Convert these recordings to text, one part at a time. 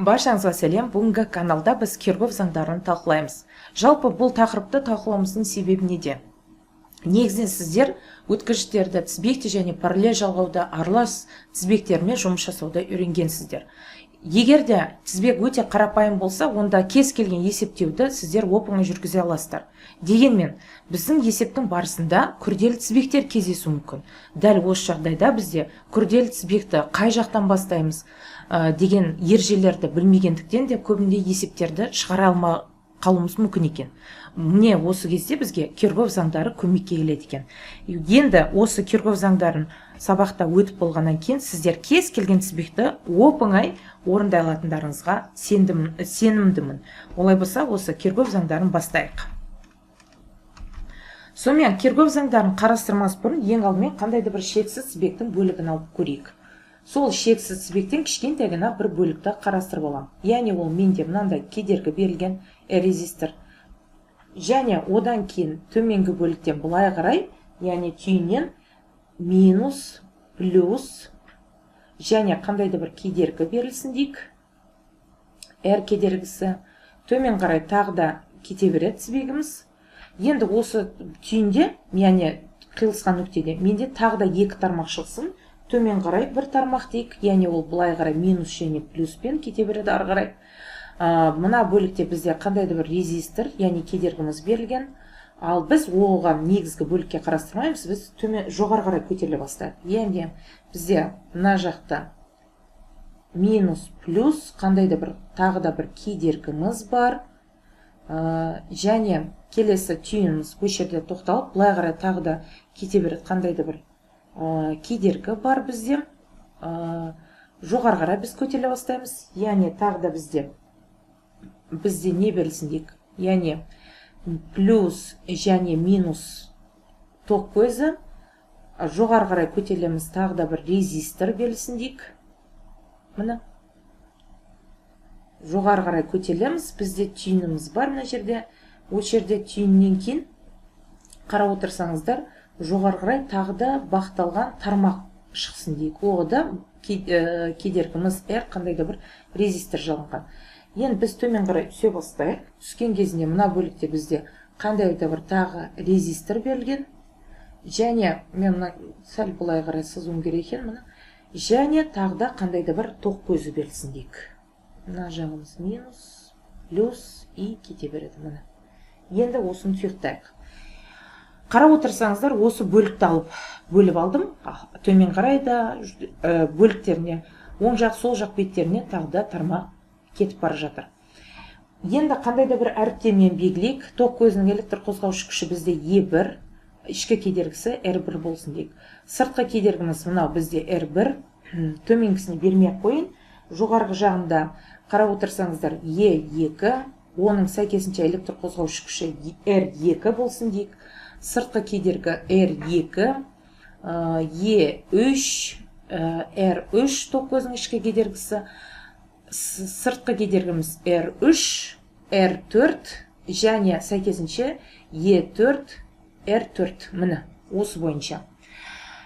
Баршаңызға сәлем! Бүгінгі каналда біз Кирхгоф заңдарын талқылаймыз. Жалпы, бұл тақырыпты талқылауымыздың себебі неде? Негізінен, сіздер өткізгіштерді тізбекте және параллель жалғауда, аралас тізбектермен жұмыс жасауды үйренгенсіздер. Егер де тізбек өте қарапайым болса, онда кез келген есептеуді сіздер оп оңай жүргізе аласыздар. Дегенмен біздің есептің барысында күрделі тізбектер кездесуі мүмкін. Дәл осы жағдайда бізде күрделі тізбекті қай жақтан бастаймыз деген ережелерді білмегендіктен де көбінде есептерді шығара алмай қалуымыз мүмкін екен. Міне, осы кезде бізге Кирхгоф заңдары көмекке келеді екен. Енді осы Кирхгоф заңдарын сабақта өтіп болғаннан кейін сіздер кез келген тізбекті оп оңай орындай алатындарыңызға сенімдімін. Олай болса, осы Кирхгоф заңдарын бастайық. Сонымен, Кирхгоф заңдарын қарастырмас бұрын ең алдымен қандай да бір шексіз тізбектің бөлігін алып көрейік. Сол шексіз тізбектен кішкентай ғана бір бөлікті қарастырып аламын. Яғни ол менде мынандай кедергі берілген, резистор, және одан кейін төменгі бөліктен былай қарай, яғни түйіннен минус, плюс және қандай да бір кедергі берілсін дейік, R кедергісі. Төмен қарай тағы да кете береді тізбегіміз. Енді осы түйінде, яғни қиылысқан нүктеде, менде тағы да екі тармақ шықсын. Төмен қарай бір тармақ дейік, яғни ол былай қарай минус және плюспен кете береді ары қарай. Мына бөлікте бізде қандай да бір резистор, яғни кедергіміз берілген. Ал біз оған негізгі бөлікке қарастырмаймыз, біз төмен, жоғары қарай көтеріле бастайық. Яғни бізде мына жақта минус, плюс, қандай да бір тағы да бір кедергіміз бар. Және келесі түйініміз осы жерде тоқталып, былай қарай тағы да кете береді, қандай да бір кедергі бар бізде. Жоғары қарай біз көтеріле бастаймыз, яғни тағы да бізде не берілсін дейік, яғни плюс және минус ток көзі. Жоғары қарай көтерілеміз, тағы да бір резистор берілсін дейік. Міне, жоғары қарай көтерілеміз, бізде түйініміз бар мына жерде. Осы жерде түйіннен кейін, қарап отырсаңыздар, жоғары қарай тағы да бағытталған тармақ шықсын дейік. Оғы да кедергіміз R, қандай да бір резистор жалынған. Енді біз төмен қарай түсе бастайық. Түскен кезінде мына бөлікте бізде қандай да бір тағы резистор берілген. Және мен мына сәл былай қарай сызуым керек екен, мына. Және тағы да қандай да бір тоқ көзі берілсін дейік. Мына жағымыз минус, плюс и кете береді, міне. Енді осыны тұйықтайық. Қарап отырсаңыздар, осы бөлікті алып бөліп алдым. Төмен қарай да бөліктеріне, оң жақ, сол жақ беттеріне тағы да тармақ кетіп бара жатыр. Енді қандай да бір әріптермен белгілейік. Ток көзінің электр қозғаушы күші бізде Е1, ішкі кедергісі R1 болсын дейік. Сыртқы кедергіміз мынау бізде R1, төменгісіне бермей ақ қояйын. Жоғарғы жағында, қарап отырсаңыздар, Е2, оның сәйкесінше электр қозғаушы күші R2 болсын дейік. Сыртқы кедергі R2, Е3, R3 ток көзінің ішкі кедергісі, сыртқы кедергіміз R3, R4 және сәйкесінше Е4, R4, міне, осы бойынша.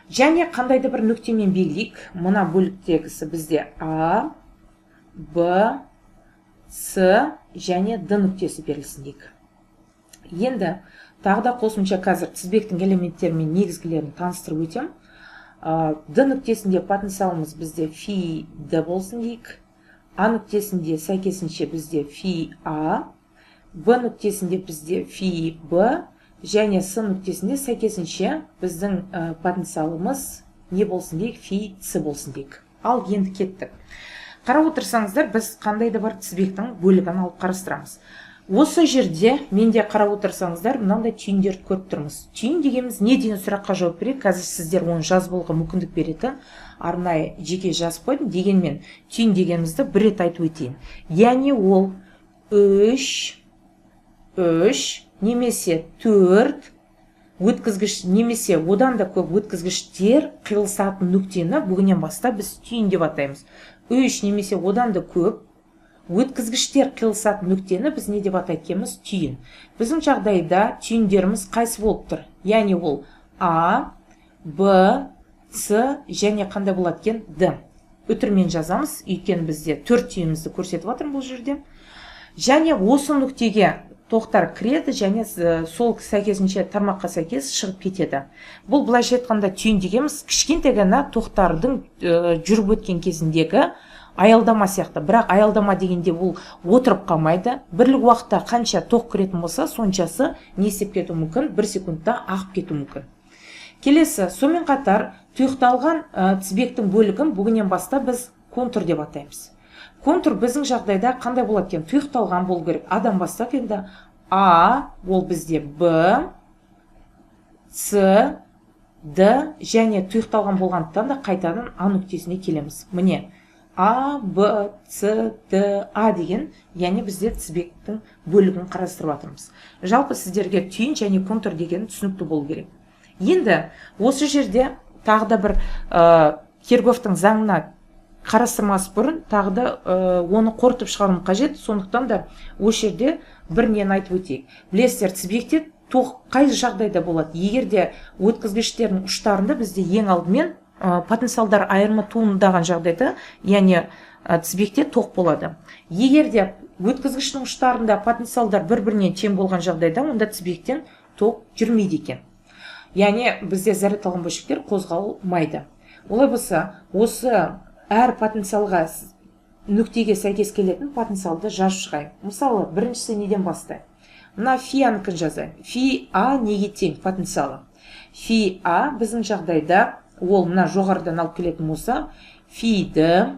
Және қандай да бір нүктемен белгілейік. Мына бөліктегісі бізде А, Б, С және Д нүктесі берілсін дейік. Енді тағы да қосымша қазір тізбектің элементтері мен негізгілерін таныстырып өтемін. Д нүктесінде потенциалымыз бізде фи Д болсын дейік. А нүктесінде сәйкесінше бізде фи А, Б нүктесінде бізде фи Б және С нүктесінде сәйкесінше біздің потенциалымыз не болсын дейік, фи С болсын дейік. Ал енді кеттік. Қарап отырсаңыздар, біз қандай да бір тізбектің бөлігін алып қарастырамыз. Осы жерде менде, қарап отырсаңыздар, мынандай түйіндерді көріп тұрмыз. Түйін дегеніміз не деген сұраққа жауап берейік. Қазір сіздер оны жазып алуға мүмкіндік беретін арнайы жеке жазып қойдым. Дегенмен түйін дегенімізді бір рет айтып өтейін. Яғни ол 3, 3 немесе 4 өткізгіш немесе одан да көп өткізгіштер қиылысатын нүктені бүгіннен бастап біз түйін деп атаймыз. 3 немесе одан да көп өткізгіштер қиылысатын нүктені біз не деп атайды екенбіз? Түйін. Біздің жағдайда түйіндеріміз қайсы болып тұр? Яғни ол А, Б, С және қандай болады екен? Д. Үтірмен жазамыз, өйткені бізде 4 түйінімізді көрсетіп жатырмын бұл жерде. Және осы нүктеге тоқтар кіреді және сол сәйкесінше тармаққа сәйкес шығып кетеді. Бұл былайша айтқанда түйін дегеніміз кішкентай ғана тоқтардың жүріп өткен кезіндегі аялдама сияқты. Бірақ аялдама дегенде бұл отырып қалмайды. Бірлік уақытта қанша тоқ кіретін болса, соншасы не істеп кетуі мүмкін, 1 секундта ағып кетуі мүмкін. Келесі, сонымен қатар тұйықталған тізбектің бөлігін бүгіннен бастап біз контур деп атаймыз. Контур біздің жағдайда қандай болады екен? Тұйықталған болу керек. Адан бастап енді А, ол бізде Б, С, Д және тұйықталған болғандықтан да қайтадан А нүктесіне келеміз. Міне А, Б, С, Д, А деген, яғни бізде тізбектің бөлігін қарастырып жатырмыз. Жалпы сіздерге түйін және контур деген түсінікті болу керек. Енді осы жерде тағы да бір Кирхгофтың заңына қарастырмас бұрын тағы да оны қорытып шығаруым қажет. Сондықтан да осы жерде бір нені айтып өтейік. Білесіздер, тізбекте тоқ қай жағдайда болады? Егер де өткізгіштердің ұштарында бізде ең алдымен потенциалдар айырымы туындаған жағдайда, яғни тізбекте тоқ болады. Егер де өткізгіштің ұштарында потенциалдар бір-біріне тең болған жағдайда, онда тізбектен тоқ жүрмейді екен. Яғни бізде зарядталған бөлшектер қозғалмайды. Олай болса, осы әр потенциалға нүктеге сәйкес келетін потенциалды жазып шығайын. Мысалы, біріншісі неден бастайын? Мына фи А-нікін жазайын. Фи А неге тең потенциалы? Фи А біздің жағдайда, ол мына жоғарыдан алып келетін болса, фи Д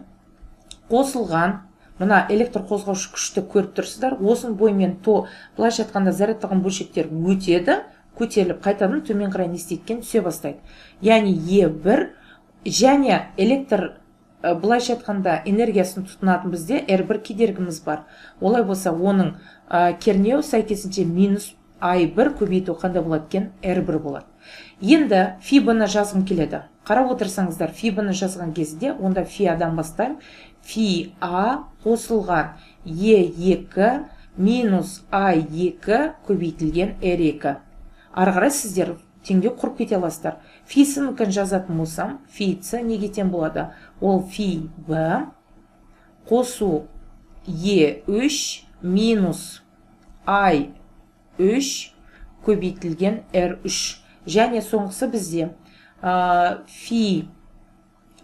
қосылған мына электр қозғаушы күшті көріп тұрсыздар. Осының бойымен былайша айтқанда зарядталған бөлшектер өтеді, көтеріліп қайтадан төмен қарай не істейді екен, түсе бастайды. Яғни Е1 және электр былайша айтқанда энергиясын тұтынатын бізде R1 кедергіміз бар. Олай болса, оның кернеу сәйкесінше минус I1 көбейту қандай болады екен? R1 болады. Енді фи Б-ны жазғым келеді. Қарап отырсаңыздар, фи Б-ны жазған кезде онда фи А-дан бастаймын. Фи А қосылған Е2 минус А2 көбейтілген R2. Ары қарай сіздер теңдеу құрып кете аласыздар. Фи С-нікін жазатын болсам, фи С неге тең болады? Ол фи Б қосу Е3 минус А3 көбейтілген R3. Және соңғысы бізде фи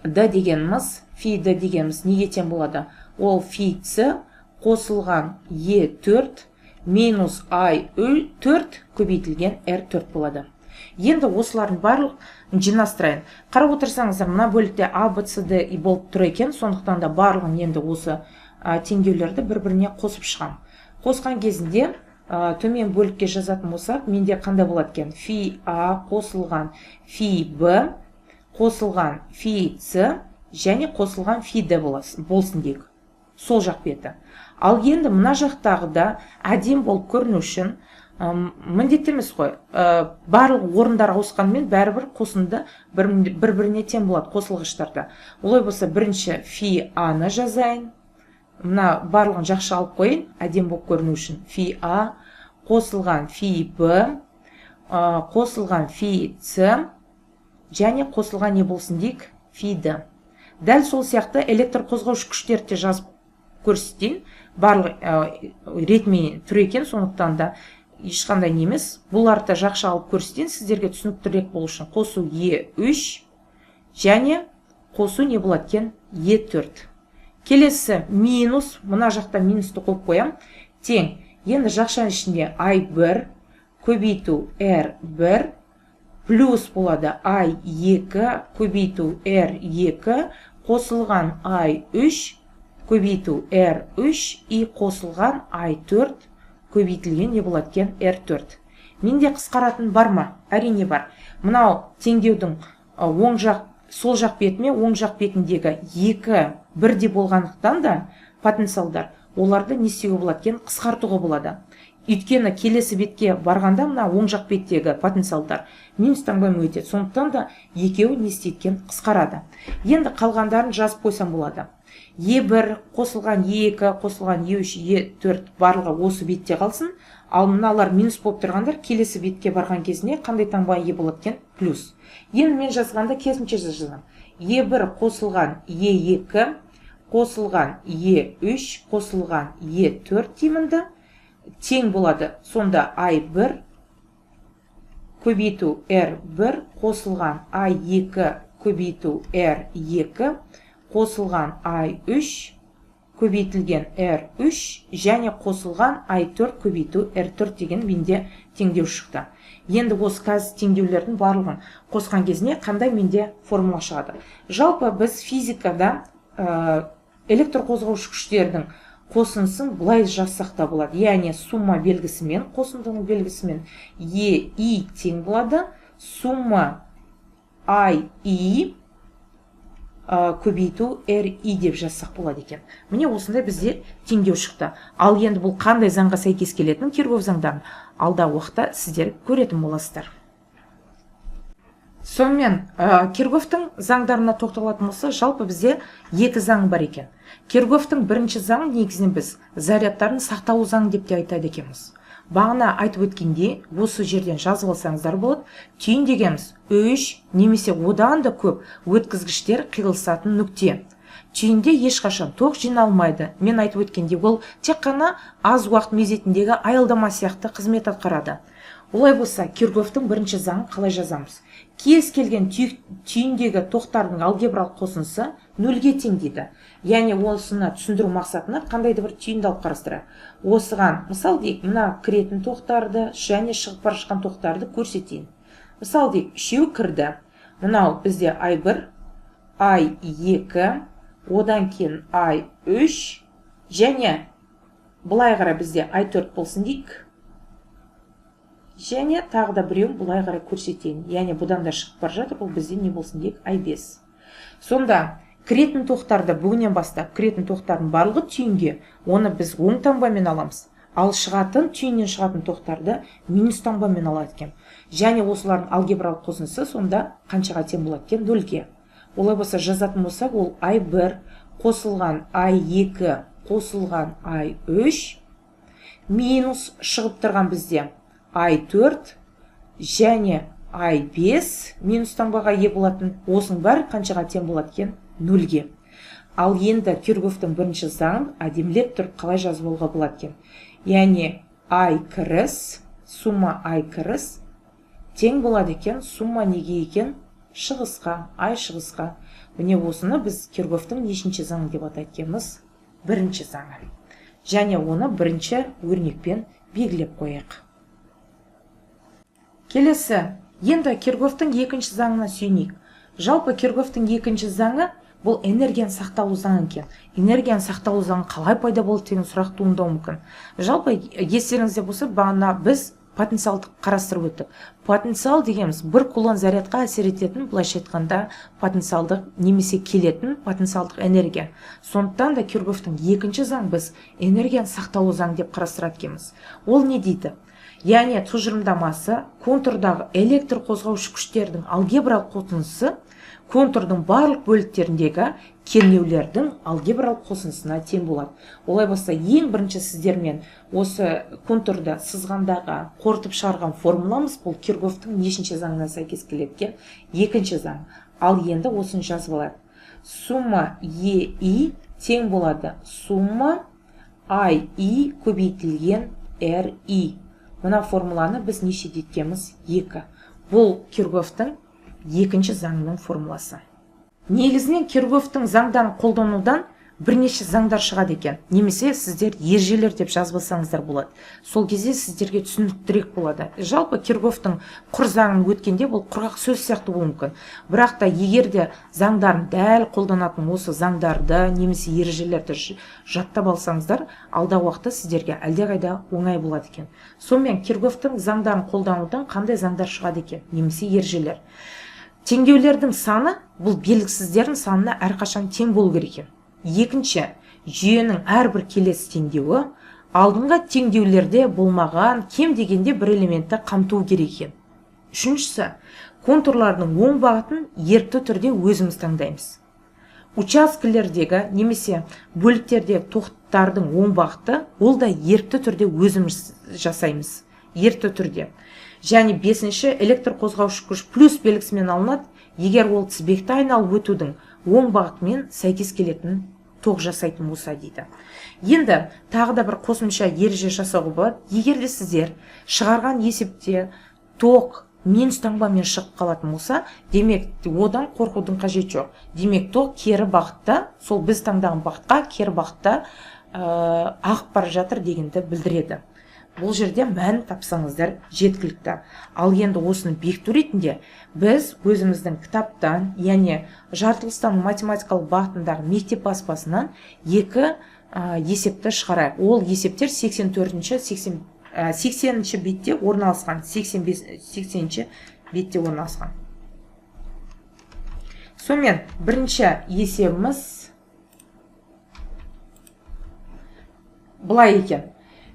Д дегеніміз, фи Д дегеніміз неге тең болады? Ол фи С қосылған Е4 минус А4 көбейтілген R4 болады. Енді осылардың барлығын жинастырайын. Қарап отырсаңыздар, мына бөлікте А, Б, С, Д и болып тұр екен, сондықтан да барлығын енді осы теңдеулерді бір-біріне қосып шығамын. Қосқан кезінде төмен бөлікке жазатын болсақ, менде қандай болады екен? Фи А қосылған фи Б қосылған фи С және қосылған фи Д болсын дейік. Сол жақ беті. Ал енді мына жақтағы да әдемі болып көріну үшін, міндетті емес қой, барлық орындар ауысқанымен бәрібір қосынды бір-біріне тең болады қосылғыштарда. Олай болса, бірінші фи А-ны жазайын. Мына барлығын жақсы алып қояйын, әдемі болып көріну үшін. Фи А қосылған фи Б, қосылған фи С және қосылған не болсын дейік, фи Д. Дәл сол сияқты электр қозғаушы күштерді де жазып көрсетейін. Барлық ретімен тұр екен, сондықтан да ешқандай не емес. Бұларды жақсы алып көрсетейін, сіздерге түсініктірек болу үшін. Қосу Е3 және қосу не болады екен? Е4. Келесі минус, мына жақта минусты қойып қоямын, тең. Енді жақшаның ішінде I1 көбейту R1 плюс болады I2 көбейту R2 қосылған I3 көбейту R3 и қосылған I4 көбейтілген не болады екен? R4. Менде қысқаратын бар ма? Әрине бар. Мынау теңдеудің оң жақ, сол жақ бетіме оң жақ бетіндегі екі бірдей болғандықтан да потенциалдар, оларды не істеуге болады екен? Қысқартуға болады. Өйткені келесі бетке барғанда мына оң жақ беттегі потенциалдар минус таңбамен өтеді. Сондықтан да екеуі не істейді екен? Қысқарады. Енді қалғандарын жазып қойсам болады. Е1 қосылған Е2 қосылған Е3, Е4 барлығы осы бетте қалсын. Ал мыналар минус болып тұрғандар келесі бетке барған кезінде қандай таңба ие болады екен? Плюс. Енді мен жазғанда керісінше жазамын. Е1 қосылған Е2 қосылған Е3 қосылған Е4 деймін да, тең болады. Сонда I1 көбейту R1 қосылған I2 көбейту R2 қосылған I3 көбейтілген R3 және қосылған I4 көбейту R4 деген менде теңдеу шықты. Енді осы қазір теңдеулердің барлығын қосқан кезіне қандай менде формула шығады? Жалпы біз физикада электр қозғаушы күштердің қосындысын былай жазсақ та болады. Яғни сумма белгісімен, қосындының белгісімен ЕИ тең болады сумма АИ көбейту РИ деп жазсақ болады екен. Міне, осындай бізде теңдеу шықты. Ал енді бұл қандай заңға сәйкес келетін, Кирхгоф заңдарын алдағы уақытта сіздер көретін боласыздар. Сонымен, Кирхгофтың заңдарына тоқталатын болса, жалпы бізде екі заң бар екен. Кирхгофтың бірінші заңы негізінен біз зарядтардың сақталу заңы деп те айтады екенбіз. Бағана айтып өткендей, осы жерден жазып алсаңыздар болады. Түйін дегеніміз үш немесе одан да көп өткізгіштер қиылысатын нүкте. Түйінде ешқашан тоқ жиналмайды. Мен айтып өткендей, ол тек қана аз уақыт мезетіндегі аялдама сияқты қызмет атқарады. Олай болса, Кирхгофтың бірінші заңын қалай жазамыз? Кез келген түйіндегі тоқтардың алгебралық қосындысы нөлге тең дейді. Яғни осыны түсіндіру мақсатына қандай да бір түйінді алып қарастырайық. Осыған мысал дейік, мына кіретін тоқтарды және шығып бара жатқан тоқтарды көрсетейін. Мысал дейік, үшеуі кірді. Мынау бізде I1, I2, одан кейін I3 және былай қарай бізде I4 болсын дейік. Және тағы да біреуін былай қарай көрсетейін. Яғни бұдан да шығып бара жатыр, бұл бізде не болсын дейік, I5. Сонда кіретін тоқтарды, бүгіннен бастап кіретін тоқтардың барлығы түйінге, оны біз оң таңбамен аламыз. Ал шығатын, түйіннен шығатын тоқтарды минус таңбамен алады екен. Және осылардың алгебралық қосындысы сонда қаншаға тең болады екен? Нөлге. Олай болса, жазатын болсақ, ол I1 қосылған I2 қосылған I3 минус шығып тұрған бізде I4 және I5 минус таңбаға ие болатын, осының бәрі қаншаға тең болады екен? Нөлге. Ал енді Кирхгофтың бірінші заңын әдемілеп тұрып қалай жазып алуға болады екен? Яғни I кіріс, сумма I кіріс тең болады екен сумма неге екен? Шығысқа, I шығысқа. Міне, осыны біз Кирхгофтың нешінші заңы деп атайды екенбіз? Бірінші заңы. Және оны бірінші өрнекпен белгілеп қояйық. Келесі, енді Кирхгофтың екінші заңына сүйенейік. Жалпы Кирхгофтың екінші заңы бұл энергияның сақталу заңы екен. Энергияның сақталу заңы қалай пайда болды деген сұрақ туындауы мүмкін. Жалпы естеріңізде болса, бағана біз потенциалды қарастырып өттік. Потенциал дегеніміз бір кулон зарядқа әсер ететін, былайша айтқанда, потенциалдық немесе келетін потенциалдық энергия. Сондықтан да Кирхгофтың екінші заң біз энергияның сақталу заңы деп қарастырады екенбіз. Ол не дейді? Яғни тұжырымдамасы: контурдағы электр қозғаушы күштердің алгебралық қосындысы контурдың барлық бөліктеріндегі кернеулердің алгебралық қосындысына тең болады. Олай болса, ең бірінші сіздермен осы контурды сызғандағы қорытып шығарған формуламыз бұл Кирхгофтың нешінші заңына сәйкес келеді екен? Екінші заң. Ал енді осыны жазып алайық. Сумма ЕИ тең болады сумма АИ көбейтілген РИ. Мына формуланы біз неше деткенбіз? Екі. Бұл Кирхгофтың екінші заңының формуласы. Негізінен Кирхгофтың заңдарын қолданудан бірнеше заңдар шығады екен, немесе сіздер ережелер деп жазып алсаңыздар болады, сол кезде сіздерге түсініктірек болады. Жалпы Кирхгофтың құр заңын өткенде бұл құрғақ сөз сияқты болуы мүмкін, бірақ та егер де заңдарын дәл қолданатын осы заңдарды немесе ережелерді жаттап алсаңыздар, алдағы уақытта сіздерге әлдеқайда оңай болады екен. Сонымен, Кирхгофтың заңдарын қолданудан қандай заңдар шығады екен немесе ережелер? Теңдеулердің саны бұл белгісіздердің санына әрқашан тең болу керек екен. Екінші, жүйенің әрбір келесі теңдеуі алдыңғы теңдеулерде болмаған кем дегенде бір элементті қамтуы керек екен. Үшіншісі, контурлардың оң бағытын ерікті түрде өзіміз таңдаймыз. Учаскелердегі немесе бөліктердегі тоқтардың оң бағыты, ол да ерікті түрде өзіміз жасаймыз, ерікті түрде. Және бесінші, электр қозғаушы күш плюс белгісімен алынады. Егер ол тізбекті айналып өтудің оң бағытымен сәйкес келетін тоқ жасайтын болса дейді. Енді тағы да бір қосымша ереже жасауға болады. Егер де сіздер шығарған есепте тоқ минус таңбамен шығып қалатын болса, демек одан қорқудың қажеті жоқ. Демек тоқ кері бағытта, сол біз таңдаған бағытқа кері бағытта ағып бара жатыр дегенді білдіреді. Бұл жерде мән тапсаңыздар жеткілікті. Ал енді осыны бекіту ретінде біз өзіміздің кітаптан, яғни жаратылыстану математикалық бағытындағы мектеп баспасынан екі есепті шығарайық. Ол есептер 84-ші, 80-ші бетте орналасқан, 80-ші бетте орналасқан. Сонымен бірінші есебіміз былай екен.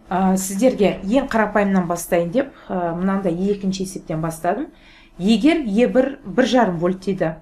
Сіздерге ең қарапайымнан бастайын деп, мынандай екінші есептен бастадым. Егер Е1 1,5 вольт дейді,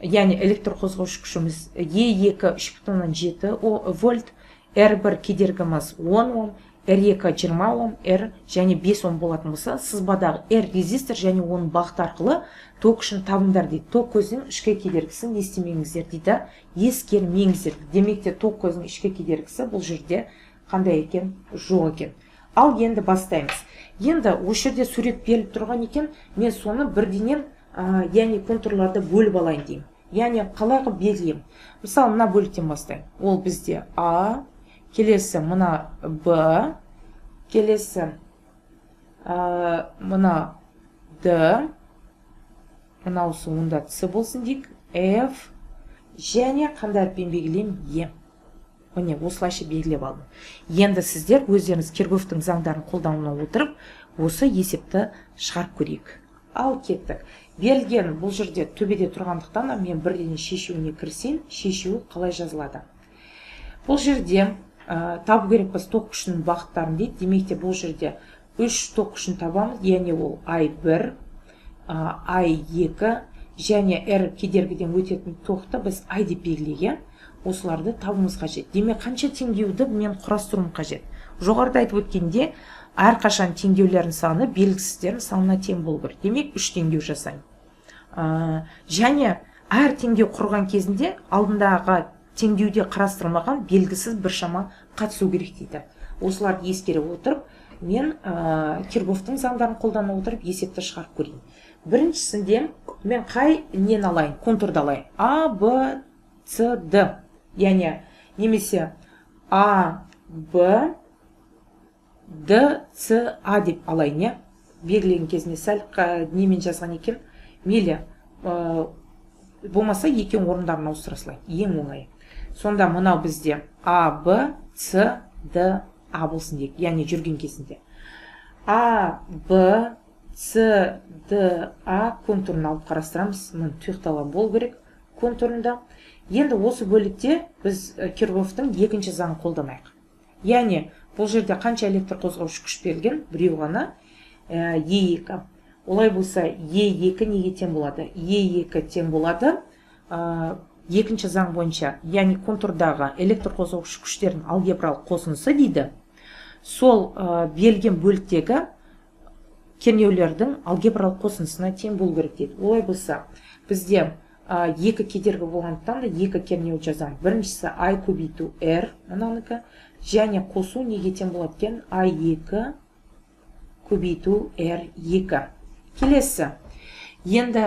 яғни электр қозғауыш күшіміз Е2 3,7 вольт, R1 кедергіміз 10 ом, R2 20 ом, R және 5 ом болатын болса, сызбадағы R резистор және оның бағыты арқылы ток күшін табыңдар дейді. Ток көзінің ішкі кедергісін не істемеңіздер дейді, ескермеңіздер. Демек те ток көзінің ішкі кедергісі бұл жерде қандай екен? Жоқ екен. Ал енді бастаймыз. Енді осы жерде сурет беріліп тұрған екен, мен соны бірденен, яғни контурларды бөліп алайын деймін. Яғни қалай қылып белгілеймін? Мысалы, мына бөліктен бастайын. Ол бізде А, келесі мына Б, келесі мына Д, мынаусы онда С болсын дейік, F және қандай әріппен белгілеймін? Е. Міне, осылайша белгілеп алдым. Енді сіздер өздеріңіз Кирхгофтың заңдарын қолдана отырып, осы есепті шығарып көрейік. Ал кеттік. Берілген бұл жерде төбеде тұрғандықтан мен бірден шешуіне кірісейін. Шешуі қалай жазылады? Бұл жерде табу керекпіз ток күшінің бағыттарын дейді. Демек те бұл жерде 3 ток күшін табамыз. Яғни ол I1, I2 және R кедергіден өтетін тоқты біз I деп белгілеген. Осыларды табуымыз қажет. Демек, қанша теңдеуді мен құрастыруым қажет? Жоғарыда айтып өткенде, әрқашан теңдеулердің саны белгісіздердің санына тең болу керек. Демек, 3 теңдеу жасаймын. Және әр теңдеу құрған кезінде алдындағы теңдеуде қарастырылмаған белгісіз біршама қатысу керек дейді. Осыларды ескере отырып, мен Кирхгофтың заңдарын қолдана отырып есепті шығарып көрейін. Біріншісінде мен қай нені алайын? Контурды алайын. А, Б, С, Д. Яғни немесе А, Б, Д, С, А деп алайын, иә? Белгілеген кезінде сәл немен жазған екен. Мейлі, болмаса екеуінің орындарын ауыстыра салайын. Ең оңайы. Сонда мынау бізде А, Б, С, Д, А болсын дейік. Яғни жүрген кезінде. А, Б, С, Д, А контурын алып қарастырамыз. Міне, тұйықталған болу керек контурында. Енді осы бөлікте біз Кирхгофтың екінші заңын қолданайық. Яғни бұл жерде қанша электр қозғаушы күш берілген? Біреу ғана, Е2. Олай болса, Е2 неге тең болады? Е2 тең болады екінші заң бойынша, яғни контурдағы электр қозғаушы күштердің алгебралық қосындысы дейді. Сол берілген бөліктегі кернеулердің алгебралық қосындысына тең болу керек дейді. Олай болса, бізде екі кедергі болғандықтан да екі кернеу жазамын. Біріншісі I көбейту R, мынанікі, және қосу неге тең болады екен? I2 көбейту R2. Келесі. Енді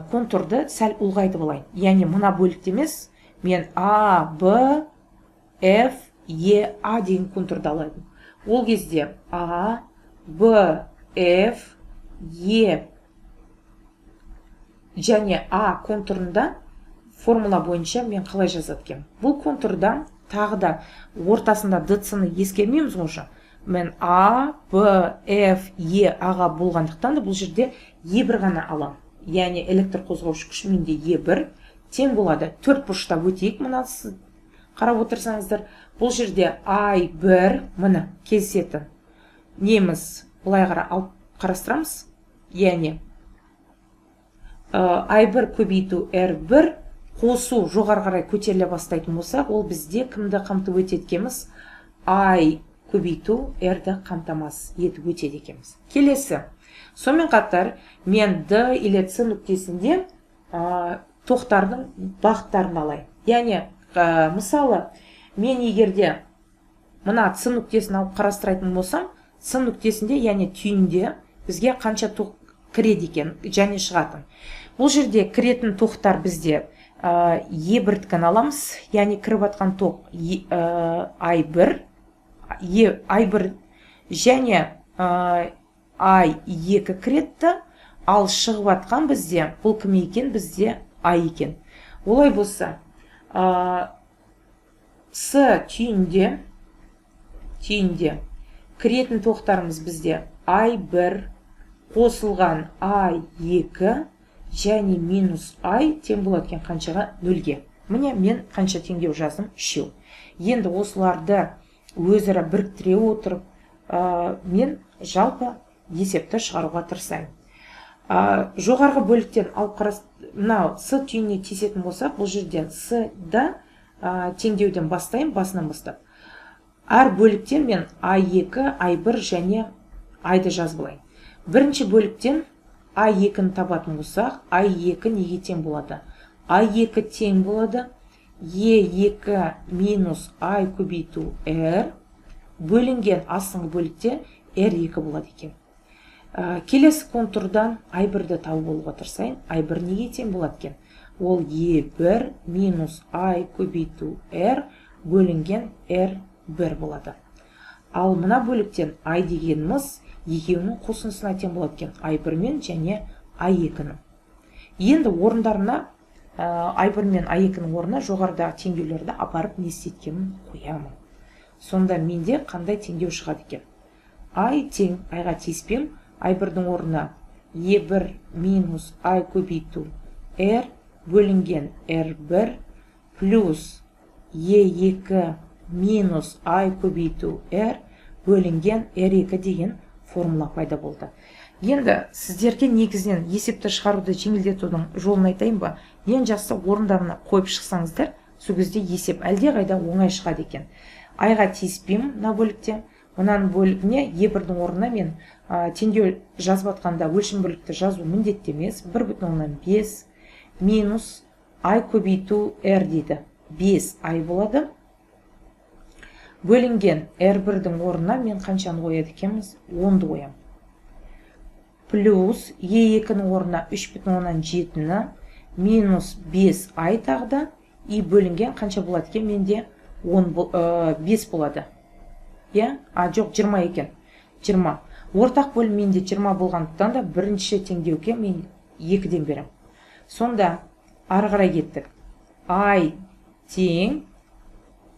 контурды сәл ұлғайтып алайын. Яғни мына бөлікте емес, мен А, Б, F, Е, А деген контурды алайын. Ол кезде А, Б, F, Е және А контурында формула бойынша мен қалай жазады екенмін? Бұл контурда тағы да ортасында Д, С-ны ескермейміз ғой уже. Мен А, Б, Ф, Е, А-ға болғандықтан да бұл жерде Е1 ғана аламын. Яғни электр қозғаушы күш менде Е1 тең болады. Төрт бұрыштап өтейік, мына қарап отырсаңыздар. Бұл жерде I1 міне кездесетін неміз былай қара алып қарастырамыз. Яғни I1 көбейту R1 қосу жоғары қарай көтеріле бастайтын болсақ, ол бізде кімді қамтып өтеді екенбіз? I көбейту R-ді қамтамасыз етіп өтеді екенбіз. Келесі. Сонымен қатар мен D или C нүктесінде тоқтардың бағыттарын алайын. Яғни, мысалы, мен егерде мына С нүктесін алып қарастыратын болсам, С нүктесінде, яғни түйінде бізге қанша тоқ кіреді екен және шығатын. Бұл жерде кіретін тоқтар бізде Е1-дікін аламыз, яғни кіріп атқан тоқ I1, I1 және I2 кіретті, ал шығып атқан бізде бұл кім екен? Бізде I екен. Олай болса, С түйінде кіретін тоқтарымыз бізде I1 қосылған I2 және минус I тең болады екен қаншаға? 0-ге. Міне мен қанша теңдеу жаздым? 3. Енді осыларды өзара біріктіре отырып, мен жалпы есепті шығаруға тырысайын. Жоғарғы бөліктен алып мынау С түйініне тиісетін болсақ, бұл жерден С-да теңдеуден бастайын, басынан бастап. Әр бөліктен мен I2, I1 және I-ды жазып алайын. Бірінші бөліктен I2-ні табатын болсақ, I2 неге тең болады? I2 тең болады E2 минус I көбейту R бөлінген астыңғы бөлікте R2 болады екен. Келесі контурдан I1-ді тауып алуға тырысайын. I1 неге тең болады екен? Ол E1 минус I көбейту R бөлінген R1 болады. Ал мына бөліктен I дегеніміз екеуінің қосындысына тең болады екен. I1 мен және I2-нің. Енді орындарына I1 мен I2-нің орнына жоғарыдағы теңдеулерді апарып не істеткенін қоямын. Сонда менде қандай теңдеу шығады екен? I тең, I-ға тиіспеймін. I1-дің орнына E1 минус I көбейту R бөлінген R1 плюс E2 минус I көбейту R бөлінген R2 деген формула пайда болды. Енді сіздерге негізінен есепті шығаруды жеңілдетудің жолын айтайын ба? Ең жақсы орындарына қойып шықсаңыздар, сол кезде есеп әлдеқайда оңай шығады екен. I-ға тиіспеймін мына бөлікте. Мынаның бөлігіне Е1-дің орнына мен теңдеу жазып атқанда өлшем бірлікті жазу міндетті емес. 1,5 минус I көбейту R дейді. 5 I болады. Бөлінген R1-дің орнына мен қаншаны қояды екенбіз? 10-ды қоямын. Плюс E2-нің орнына 3,7-ні минус 5 I тағы да, и бөлінген қанша болады екен? Менде 5 болады. Иә? А, жоқ, 20 екен. 20. Ортақ бөлім менде 20 болғандықтан да бірінші теңдеуге мен 2-ден беремін. Сонда ары қарай кеттік. I тең,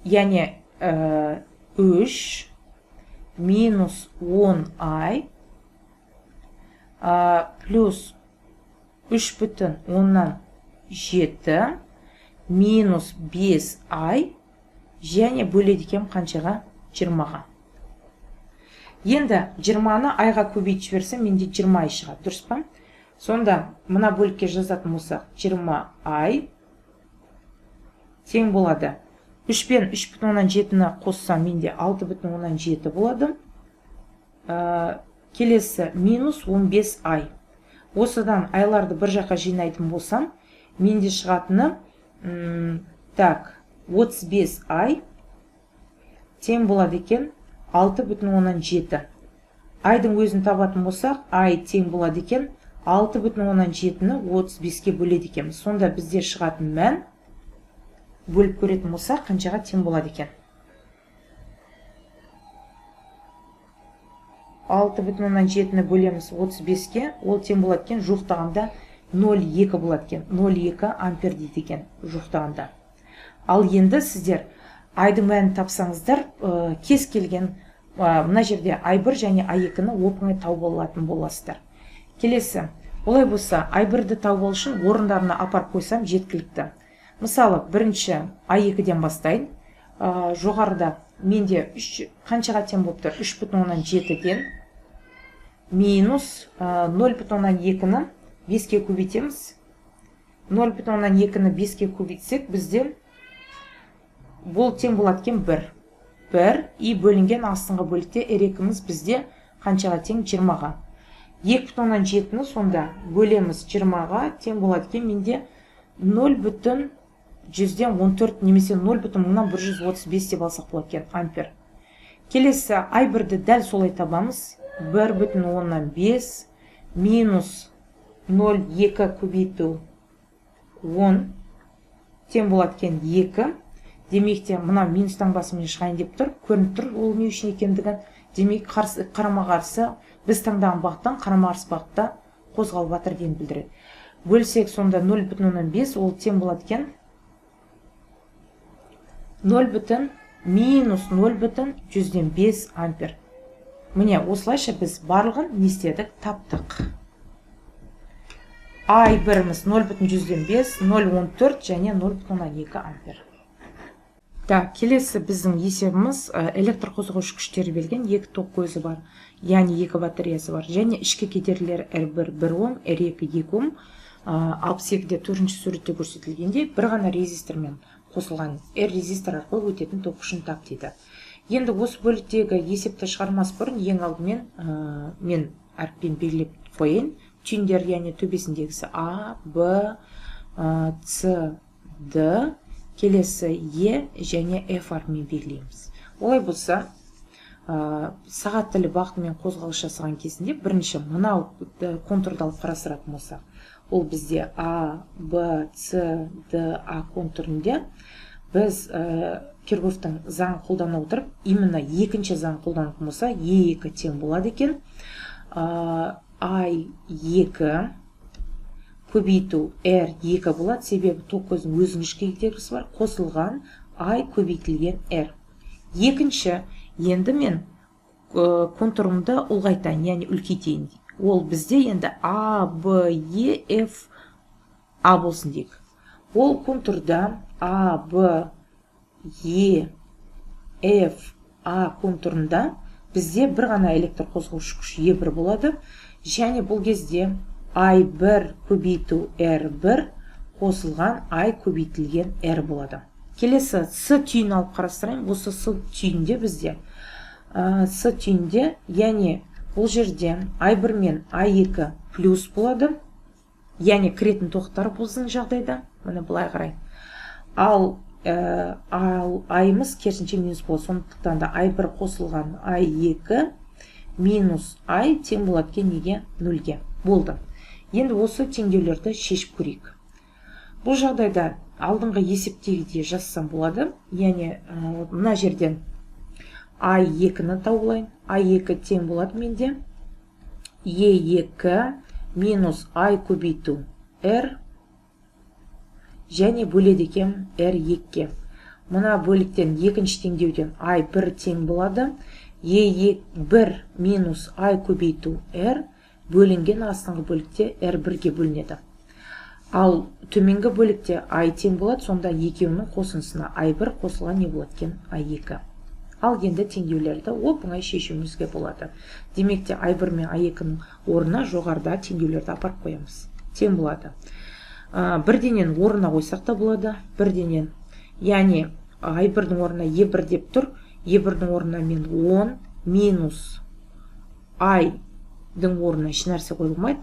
яғни 3 минус 10 I плюс 3,7 минус 5 I және бөледі екен қаншаға? 20-ға. Енді 20-ны I-ға көбейтіп жіберсем, менде 20 I шығады, дұрыс па? Сонда мына бөлікке жазатын болсақ, 20 I тең болады. 3 пен 3,7-ні қоссам, менде 6,7 болады. Келесі минус 15 I. Осыдан айларды бір жаққа жинайтын болсам, менде шығатыны так, 35 I тең болады екен 6,7. Айдың өзін табатын болсақ, I тең болады екен 6,7-ні 35-ке бөледі екенбіз. Сонда бізде шығатын мән бөліп көретін болсақ, қаншаға тең болады екен? 6,7-ні бөлеміз 35-ке, ол тең болады екен жуықтағанда 0,2 болады екен. 0,2 ампер дейді екен жуықтағанда. Ал енді сіздер айдың мәнін тапсаңыздар, кез келген мына жерде I1 және I2-ні оп-оңай тауып алатын боласыздар. Келесі, олай болса I1-ді тауып алу үшін орындарына апарып қойсам жеткілікті. Мысалы, бірінші I2-ден бастайын. Жоғарыда менде қаншаға тең болып тұр? 3,7-ден минус 0,2-ні 5-ке көбейтеміз. 0,2-ні 5-ке көбейтсек, бізде бұл тең болады екен 1. 1 и бөлінген астыңғы бөлікте R2-міз бізде қаншаға тең? 20-ға. 2,7-ні сонда бөлеміз 20-ға, тең болады екен менде 0,14 немесе 0,135 деп алсақ болады екен ампер. Келесі I1-ді дәл солай табамыз. 1,5 минус 0,2 көбейту 10 тең болады екен 2. Демек те мына минус таңбасымен шығайын деп тұр, көрініп тұр ол не үшін екендігін. Демек қарама-қарсы, біз таңдаған бағыттан қарама-қарсы бағытта қозғалып жатыр деген білдіреді. Бөлсек сонда 0,5, ол тең болады екен 0, минус 0,05 ампер. Міне осылайша біз барлығын не істедік, таптық. I1-іміз 0,5, 0,14 және 0,2 ампер. Так, келесі біздің есебіміз электр қозғаушы күштері берген 2 ток көзі бар, яғни 2 батареясы бар, және ішкі кедергілері R1 1 Ом, R2 2 Ом, 62-де 4-ші суретте көрсетілгендей бір ғана резистормен қосылған R резистор арқылы өтетін ток күшін тап дейді. Енді осы бөліктегі есепті шығармас бұрын ең алдымен мен әріппен белгілеп қояйын. Түйіндер, яғни төбесіндегісі А, Б, С, Д, келесі Е және F әрпімен белгілейміз. Олай болса, сағат тілі бағытымен қозғалыс жасаған кезінде бірінші мынау контурды алып қарастыратын болсақ, ол бізде А, Б, С, Д, А контурінде біз Кирхгофтың заң қолдана отырып, именно екінші заң қолданатын болса, Е2 тең болады екен. I2 көбейту R2 болады, себебі ток көзінің өзінің ішкі кедергісі бар, қосылған I көбейтілген R. Екінші, енді мен контурымды ұлғайтайын, яғни үлкейтейін. Ол бізде енді А, Б, Е, Ф, А болсын дейік. Ол контурда А, Б, Е, Ф, А контурында бізде бір ғана электр қозғаушы күш Е1 болады. Және бұл кезде I1 көбейту R1 қосылған I көбейтілген R болады. Келесі С түйін алып қарастырайын. Осы С түйінде бізде, С түйінде, яғни бұл жерде I1 мен I2 плюс болады, яғни кіретін тоқтар біздің жағдайда, міне былай қарай. Ал I-ымыз керісінше минус болады, сондықтан да I1 қосылған I2 минус I тең болады екен неге? 0-ге. Болды. Енді осы теңдеулерді шешіп көрейік. Бұл жағдайда алдыңғы есептегідей жазсам болады. Яғни мына жерден I2-ні тауып алайын. I2 тең болады менде E2 минус I көбейту R және бөледі екен R2-ге. Мына бөліктен, екінші теңдеуден I1 тең болады E1 минус I көбейту R бөлінген астыңғы бөлікте R1-ге бөлінеді. Ал төменгі бөлікте I тең болады, сонда екеуінің қосындысына I1 қосылған не болады екен? I2. Ал енді теңдеулерді оп-оңай шешуімізге болады. Демек те I1 мен I2-нің орнына жоғарыда теңдеулерді апарып қоямыз. Тең болады. Бірденен орнына қойсақ та болады, бірденен. Яғни I1-дің орнына E1 деп тұр, E1-дің орнына мен 10 минус I-дің орнына ешнәрсе қойылмайды,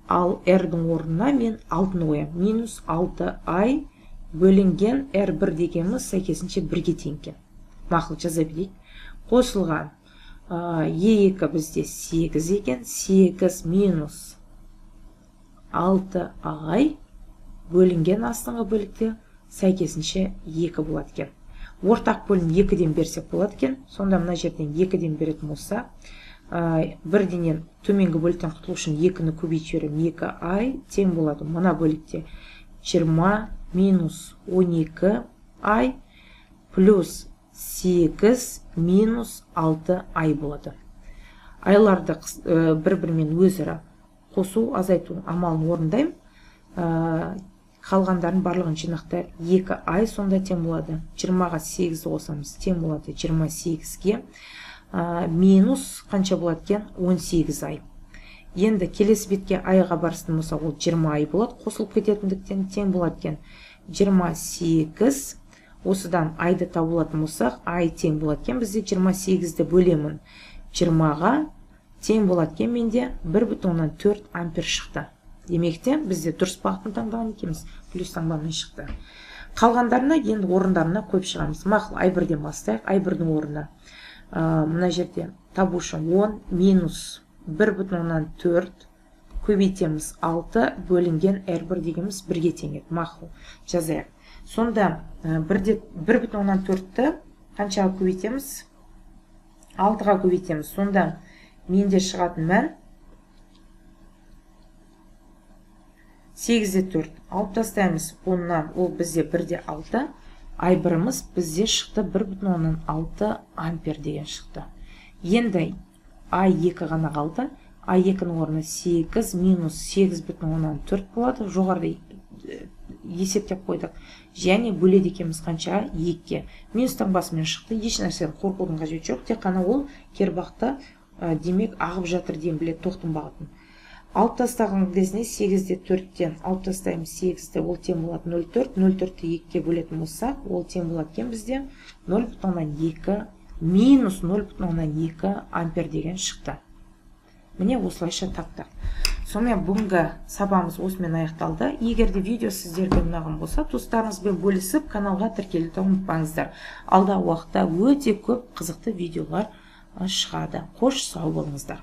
ал R-дің орнына мен 6-ны қоямын. Минус 6I бөлінген R1 дегеніміз сәйкесінше 1-ге тең екен. Мақұл, жаза берейік. Қосылған E2 бізде 8 екен. 8 минус 6I бөлінген астыңғы бөлікте сәйкесінше 2 болады екен. Ортақ бөлім 2-ден берсек болады екен. Сонда мына жерден 2-ден беретін болса, бірденен төменгі бөліктен құтылу үшін 2-ні көбейтіп жіберемін. 2I тең болады. Мына бөлікте 20 минус 12I плюс 8 минус 6I болады. Айларды бір-бірімен өзара қосу, азайту амалын орындаймын. Қалғандарын барлығын жинақтайық. 2I сонда тең болады. 20-ға 8-ді қосамыз, тең болады 28-ге. Минус қанша болады екен? 18 ай. Енді келесі бетке айға барсын болса, ол 20 ай болады, қосылып кететіндіктен тең болады екен 28. Осыдан айды табылатын болсақ, ай тең болады екен бізде 28-ді бөлемін 20-ға, Тең болады екен менде 1,4 ампер шықты. Демек те бізде дұрыс бағытын таңдаған екенбіз, плюс таңбамен шықты. Қалғандарына енді орындарына қойып шығамыз. Мақұл, I1-ден бастайық. I1-дің орнына мына жерде табу үшін 10 минус 1,4 көбейтеміз 6 бөлінген R1 дегеніміз 1-ге тең еді. Мақұл, жазайық. Сонда 1,4-ті қаншаға көбейтеміз? 6-ға көбейтеміз. Сонда менде шығатын мән 8,4. Алып тастаймыз 10-нан, ол бізде 1,6. I1-іміз бізде шықты 1,6 ампер деген шықты. Енді I2 ғана қалды. I2-нің орны 8 минус 8,4 болады. Жоғарыда есептеп қойдық. Және бөледі екенбіз қанша? 2-ге. Минус таңбасымен шықты. Еш нәрседен қорқудың қажеті жоқ. Тек қана ол кері бағытта, демек ағып жатыр деген біледі тоқтың бағытын. Алып тастаған кезінде 8,4-тен алып тастаймыз 8-ті, ол тең болады 0,4. 0,4-ті 2-ге бөлетін болсақ, ол тең болады екен бізде 0,2 минус 0,2 ампер деген шықты. Міне осылайша таптық. Сонымен бүгінгі сабағымыз осымен аяқталды. Егер де видео сіздерге ұнаған болса, туыстарыңызбен бөлісіп, каналға тіркелуді ұмытпаңыздар. Алдағы уақытта өте көп қызықты видеолар шығады. Қош, сау болыңыздар.